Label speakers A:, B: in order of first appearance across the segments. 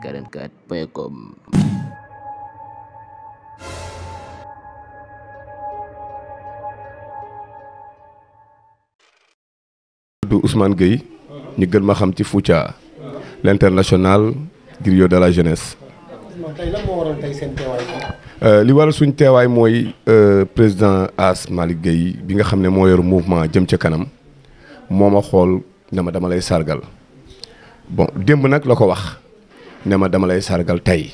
A: feeling44.com.
B: du Ousmane Gueye ñu gën ma xam ci Fouthia l'international griot de la jeunesse.
C: tey lan moo waral tey seen teewaay
B: li waral suñ teewaay mooy président As Malick Gueye bi nga xam ne moo yor mouvement jëm ca kanam moo ma xool ne ma dama lay sargal bon démb nag la ko wax ne ma dama lay sargal tey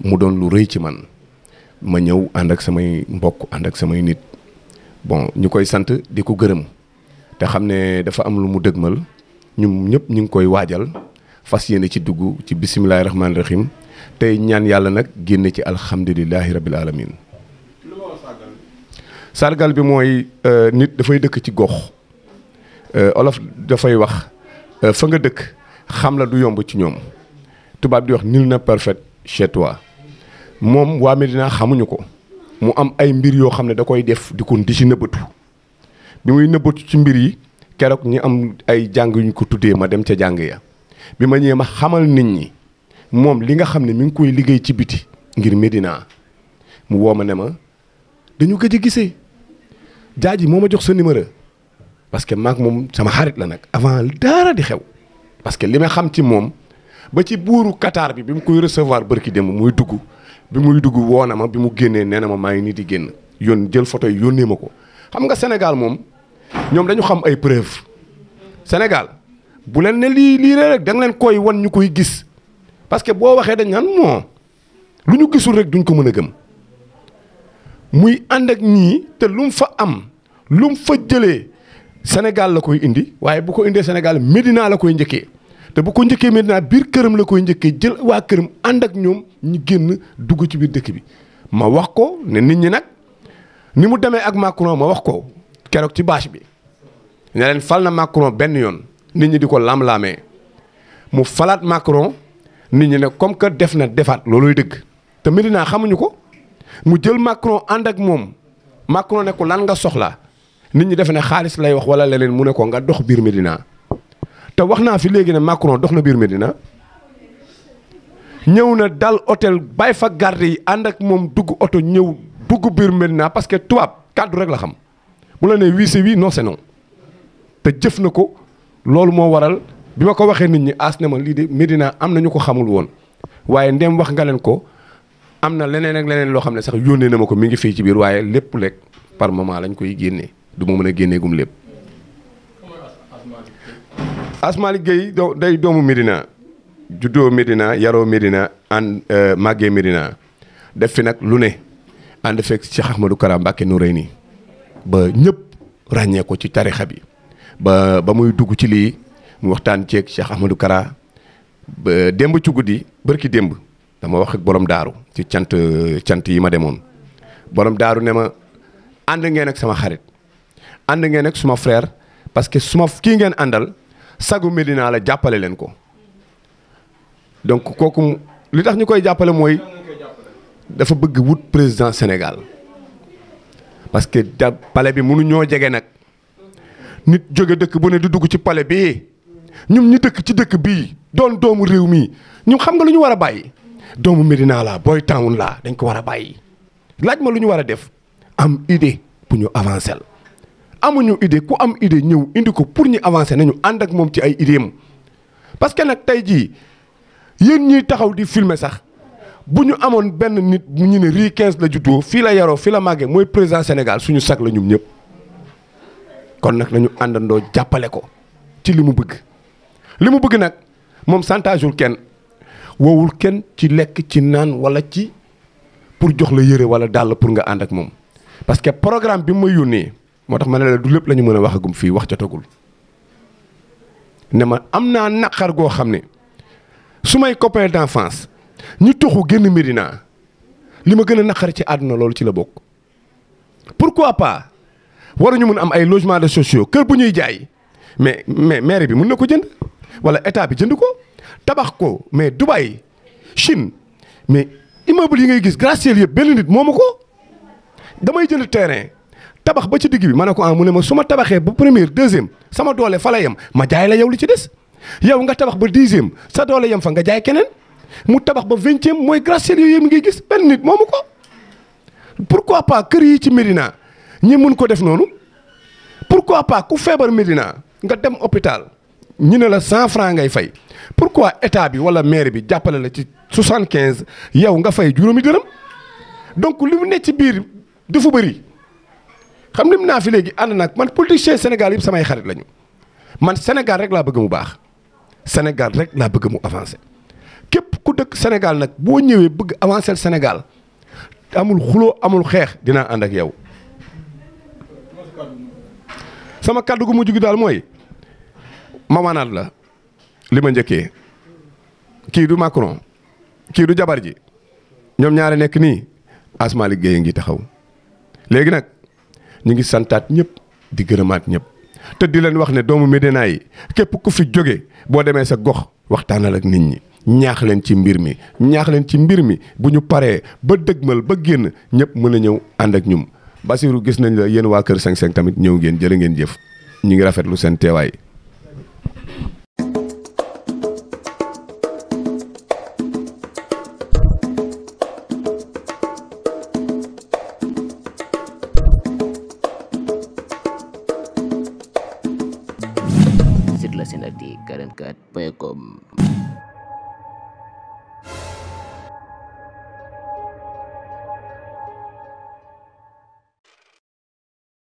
B: mu doon lu rëy ci man ma ñëw ànd ak samay mbokk ànd ak samay nit bon ñu koy sant di ko gërëm te xam ne dafa am lu mu dëgmal ñun ñëpp ñu ngi koy waajal fas yéene ci dugg ci bisimilahi rahmaani rahim tey ñaan yàlla nag génne ci alhamdulilahi rabil alamin sargal bi mooy nit dafay dëkk ci gox olof dafay wax fa nga dëkk xam la du yomb ci ñoom tubaab di wax nul n'est parfait chez toi moom waa Médina xamuñu ko mu am ay mbir yoo xam ne da koy def di ko di ci nëbbatu bi muy nëbbatu ci mbir yi keroog ñi am ay jàng yu ñu ko tuddee ma dem ca jàng ya bi ma ñëwee ma xamal nit ñi moom li nga xam ne mi ngi koy liggéey ci biti ngir Médina mu woo ma ne ma dañu gëj a gisee jaaji moo ma jox sa numéro parce que maag moom sama xarit la nag avant dara di xew parce que li ma xam ci moom ba ci buuru Qatar bi mu koy recevoir bërki démb muy dugg bi muy dugg woo na ma bi mu génnee nee na ma maa ngi nii di génn yoon jël photo yi yónnee ma ko xam nga Sénégal moom ñoom dañu xam ay preuve Sénégal bu leen ne lii rek da nga leen koy wan ñu koy gis parce que boo waxee dañ naan moo lu ñu gisul rek duñ ko mën a gëm muy ànd ak ñii te lu mu fa am lu mu fa jëlee Sénégal la koy indi waaye bu ko indee Sénégal Médina la koy njëkkee te bu ko njëkkee Médina biir këram la koy njëkkee jël waa këram ànd ak ñoom ñu génn dugg ci biir dëkk bi ma wax ko ne nit ñi nag ni mu demee ak Macron ma wax ko keroog ci bâche bi ne leen fal na Macron benn yoon nit ñi di ko lam-laamee mu falaat Macron nit ñi ne comme que def na defaat looluy dëgg te Médina xamuñu ko mu jël Macron ànd ak moom Macron ne ko lan nga soxla nit ñi defe ne xaalis lay wax wala leneen mu ne ko nga dox biir Médina te wax naa fi léegi ne Macron dox na biir Médina ñëw na dal hôtel bàyyi fa garde yi ànd ak moom dugg oto ñëw dugg biir Médina parce que tubaab kàddu rek la xam bu la nee oui c'est oui non c'est non te jëf na ko loolu moo waral bi ma ko waxee nit ñi as ne ma lii de Médina am na ñu ko xamul woon waaye ndem wax nga leen ko am na leneen ak leneen loo xam ne sax yónnee na ma ko mi ngi fii ci biir waaye lépp lekk par moment lañ koy génnee du ma mën a génnee gum lépp. As Malick Gueye day doomu Médina juddoo Médina yaroo Médina ànd màggee Médina def fi nag lu ne ànd fekk Cheikh Ahmadou Kara Mbacké Noreyni ba ñëpp ràññee ko ci tarixa bi ba muy dugg ci lii mu waxtaan ceeg Cheikh Ahmadou Kara ba démb ci guddi bërki démb dama wax ak borom daaru ci cant yi ma demoon borom daaru ne ma ànd ngeen ak sama xarit ànd ngeen ak suma frère parce que suma kii ngeen àndal sagu Médina la jàppale leen ko donc kooku li tax ñu koy jàppale mooy dafa bëgg wut président Sénégal parce que palais bi mënu ñoo jege nag nit jóge dëkk bu ne di dugg ci palais bi ñun ñu dëkk ci dëkk bii doon doomu réew mi ñun xam nga lu ñu war a bàyyi doomu Médina laa boy town laa dañ ko war a bàyyi laaj ma lu ñu war a def am idée pour ñu avancer amuñu idée ku am idée ñëw indi ko pour ñu avancer nañu ànd ak moom ci ay idée am parce que nag tey jii yéen ñiy taxaw di filmer sax bu ñu amoon benn nit ñu ne Rue 15 la juddoo fii la yaroo fii la màggee mooy président Sénégal suñu sag la ñum ñëpp kon nag nañu àndandoo jàppale ko ci li mu bëgg li mu bëgg nag moom santageul kenn woowul kenn ci lekk ci naan wala ci pour jox la yëre wala dàll pour nga ànd ak moom parce que programme bi ma yónnee moo tax ma ne la du lépp la ñu mën a waxagum fii wax jotagul ne ma am naa naqar goo xam ne su may copain d'enfance ñu toxu génn Médina li ma gën a naqar ci àdduna loolu ci la bokk. pourquoi pas waruñu mën am ay logements de sociaux kër bu ñuy jaay mais maire bi mën na ko jënd wala état bi jënd ko tabax ko mais Dubaï Chine mais immeuble yi ngay gis gratte-ciel yëpp benn nit moomu ko damay jënd terrain. tabax ba ci digg bi ma ne ko mu ne ma su ma tabaxee ba première deuxième sama doole fa la yem ma jaay la yow li ci des yow nga tabax ba 10e sa doole yem fa nga jaay keneen mu tabax ba 20e mooy gratte-ciel yooyu mi ngi gis benn nit moomu ko. pourquoi pas kër yi ci Médina ñi mun ko def noonu pourquoi pas ku feebar Médina nga dem hôpital ñu ne la 100 francs ngay fay pourquoi état bi wala maire bi jàppale la ci 75 yow nga fay juróomi dërëm donc li mu nekk ci biir dafa bëri xam lim naa fi léegi ànd nag man politicien Sénégal yëpp samay xarit lañu man Sénégal rek laa bëgg mu baax Sénégal rek laa bëgg mu avancer képp ku dëkk Sénégal nag boo ñëwee bëgg avancer Sénégal amul xuloo amul xeex dinaa ànd ak yow. sama kàddu gu mujj gi daal mooy mamanaat la li ma njëkkee kii du Macron kii du jabar ji ñoom ñaari nekk nii Asma Gueye ngi taxaw léegi nag ñu ngi santaat ñëpp di gërëmaat ñëpp te di leen wax ne doomu Médina yi képp ku fi jóge boo demee sa gox waxtaanal ak nit ñi ñaax leen ci mbir mi bu ñu paree ba dëgmal ba génn ñëpp mën a ñëw ànd ak ñum Basirou gis nañ la yéen waa Kër 5-5 tamit ñëw ngeen jërë ngeen jëf ñu ngi rafetlu seen teewaay.
A: Site la Senati 44.com